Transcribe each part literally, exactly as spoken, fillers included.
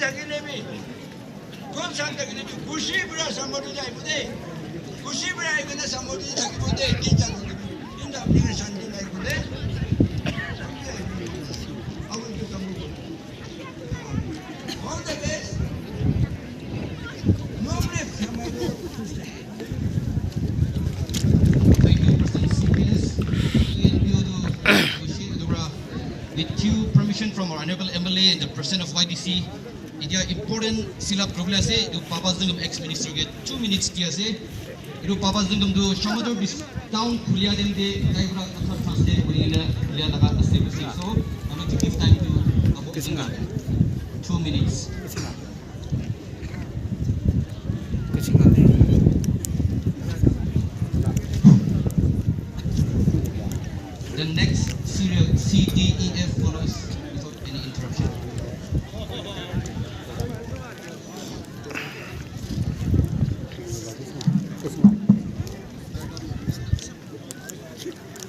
Thakile bi, kon san thakile bi, khushi pura samadu jai bo de. Khushi pura ahi kena samadu jai bo de. Ki chan, inda apni ke shanti nai bo de. All the best. No break, samadu. Thank you, President C P S, T N P O, With due permission from our honorable M L A and the President of Y D C, etia important seal up kuribole ase. Etu Papa Zingam ex minister ke two minutes di ase. Etu Papa Zingam tu Shamator dis-, town khulia time te tai para kotha translate kuri kena khulia laga ase. So, I want to give time to Abu Zingam. Two minutes. The next serial C D E F follows without any interruption.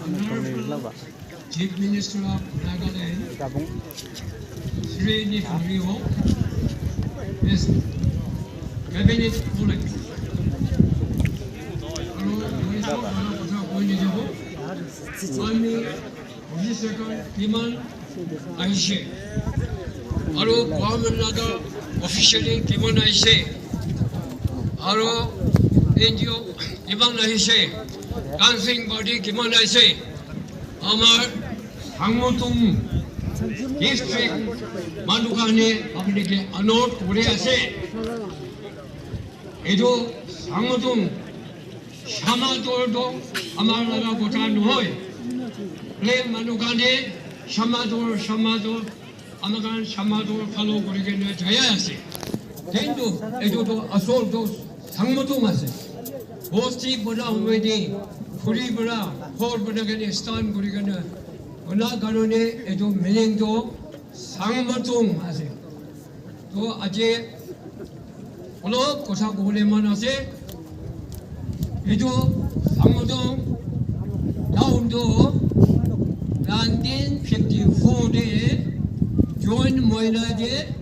Honorable Chief Minister of Nagaland, Shri Neiphiu Rio, is Cabinet Bullet. Aru, Minister of Nagaland, Minister Kiman Aishe. Aru, Government Naga officially Kiman Aishe. Aru, N G O Kiman Aishe. Dancing Body Kiman Aishe. Amar Sangmutung district manu khan ke apni ke anurod kuri ase. Etu Sangmutung Shamator to amar laga kotha nohoi. Plain manu khan ke Shamator, Shamator, amar khan Shamator follow kuri kena jai ase. Kintu etu to asol to Sangmutung ase. Bosti bona humai de khuri para ghor bona kena stand kuri kena bona karone etu meaning to Sangmutung ase. To aji olop kotha kobole mon ase. Etu Sangmutung town to nineteen fifty-four de join moila de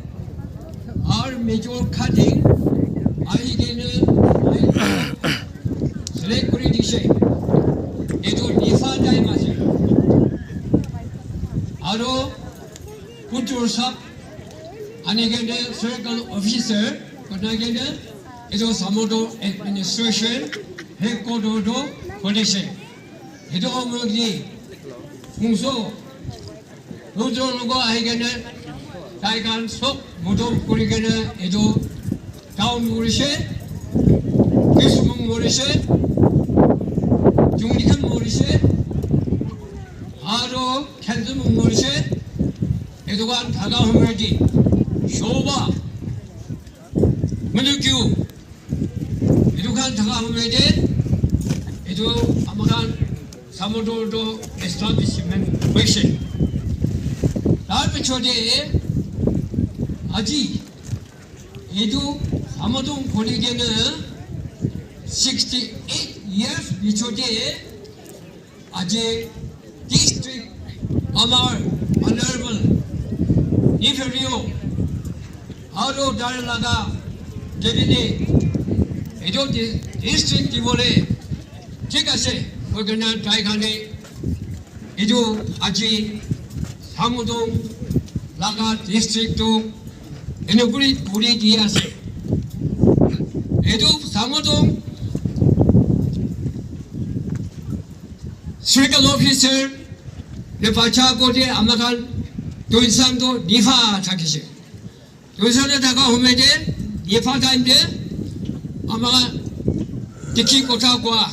Aru major cutting ahi kena select kuri dise. Etu Nifa time ase. Aru Kutur sab ani kena circle officer banai kena etu Sangmutung administration headquarter to khulise. Etu homo ki Phungso Rudra logo ahi kena tai khan sob mudum kuri kena etu town morise, Kisumung morise, Chunglikhan morise, aro Khenjumung morise. Etu khan thaka humai di shoba manu kyu etu khan thaka humai de etu amakhan Sangmutung to establishment hoise. Tar pichot de aji etu Sangmutung khuli kena sixty eight years pichot de aji district amar honorable Neiphiu Rio aro dar laga cabinet etu di-, district dibole thik ase koi kena tai khan de etu aji Sangmutung laga district to inaugurate kuri di ase. Etu Sangmutung circle officer de bacha kote amakhan Tuensang to Nifa thakise. Tuensang de thaka humai de Nifa time de amakhan dikhi kotha koa,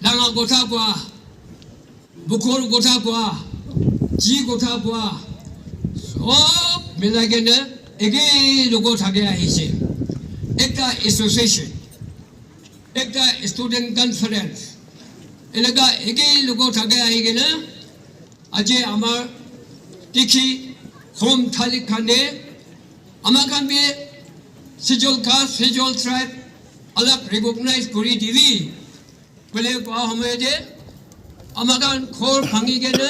danga kotha koa, bukhor kotha koa, ji kotha koa, sob milai kena eke logo thake ahise. Ekta association, ekta student conference, eneka eke logo thake ahi kena aji amar Tikhi Khom Thalik khan de amakhan bi Scheduled Caste, Scheduled Tribe alak recognize kuri dibi. Bole koa humai de amakhan ghor bhangi kena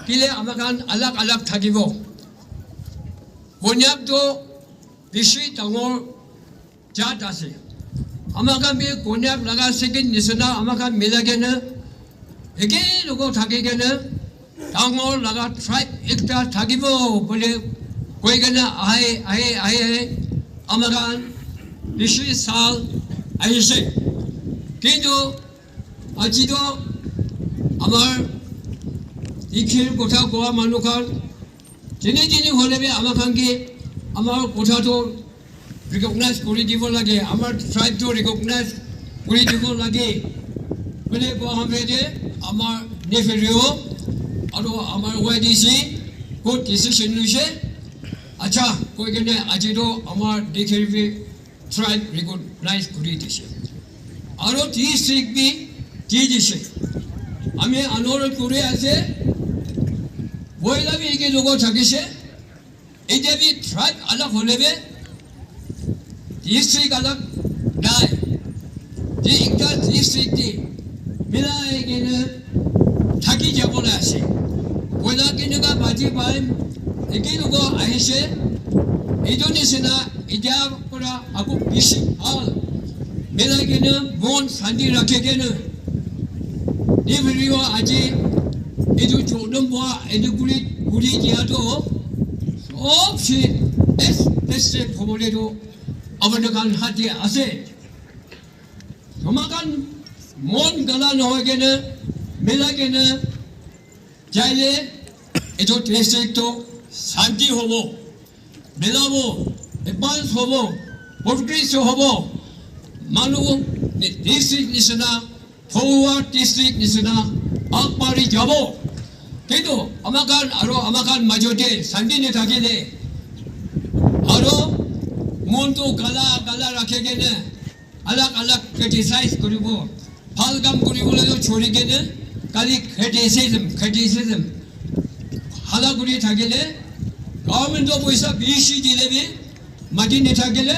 kile amakhan alak alak thakibo. Konyak toh bishi dangor jat ase. Ama khan bi Konyak laga second nisina ama khan milai kena eke logo thaki kena dangor laga tribe ekta thakibo bole koi kena ahi, ahi, ahi, ahi. Ama khan bishi sal ahise. Kintu aji toh amar ikhir kotha koa manu khan jene jene hole bi ama khan ke amar kotha toh recognize kuri dibo lage, amar tribe toh recognize kuri dibo lage. Bole koa hamre je amar Neiphiu Rio aru amar Y D C court decision loise. Acha, koi kena aji toh amar Neiphiu Rio tribe recognize kuri dise. Aru district bi di dise. Ami anurodh kuri ase, boila bi eke logo thakise. Etia bi tribe alag hole bi district alag nai. Je ekta district te milai kena thaki jabo le ase. Boila keneka baji pai, eke logo ahise. Etu nisina etia pura aku bishi bhal milai kena mon shanti rakhe kena Neiphiu Rio aji etu jodom boa etu kuri kuri dia toh sob se best best se khobole toh apni khan hath te ase. Tuma khan mon gala nohoi kena milai kena jaile etu district toh shanti hobo, milabo, advance hobo, progress hobo. Manu district nisina, Phogua district nisina agpari jabo. Kintu ama khan aru ama khan majote shanti nathakile aru mon toh gala gala rakhi kena alag alag criticize kuribo, bhal kam kuribole toh chori kena kali criticism, criticism hala kuri thakile government toh poisa bishi dile bi mati nathakile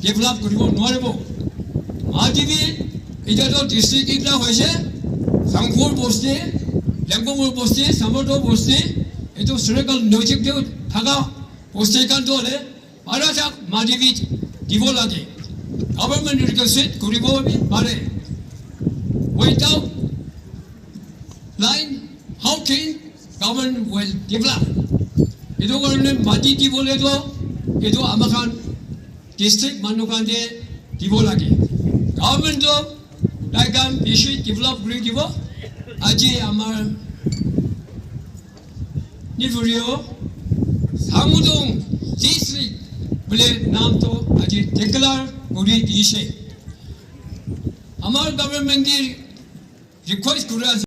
develop kuribo nwaribo. Mati bi etia toh district ekta hoise, Sangkur bosti, Lemkongor bosti, Samardo bosti, etu circle nojik te thaka bosti khan toh hoile Para jak mati bi dibo lage. Government request kuribo bi pare. Without line, how can government will develop? Etu karone mati dibole toh etu ama khan district manu khan te dibo lage. Government toh tai khan bishi develop kuri dibo. Aji amar Neiphiu Rio Samudung district bole naam toh aji declare kuri dise. Amar government ke request kuri ase.